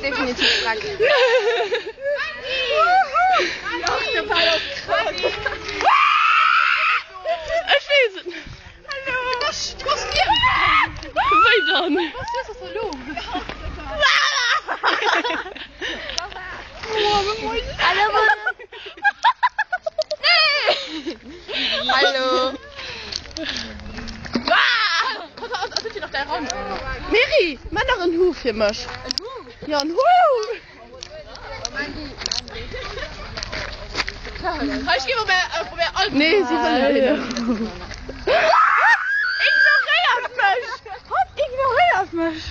Definitiv Dreck. Ech weess et net. Wéi dann? Hallo. Mary, maa nach en Hu fir mech. Ja, en Hu! Nee, si wëll net. Ignoréiert mech! Hatt ignoréiert mech!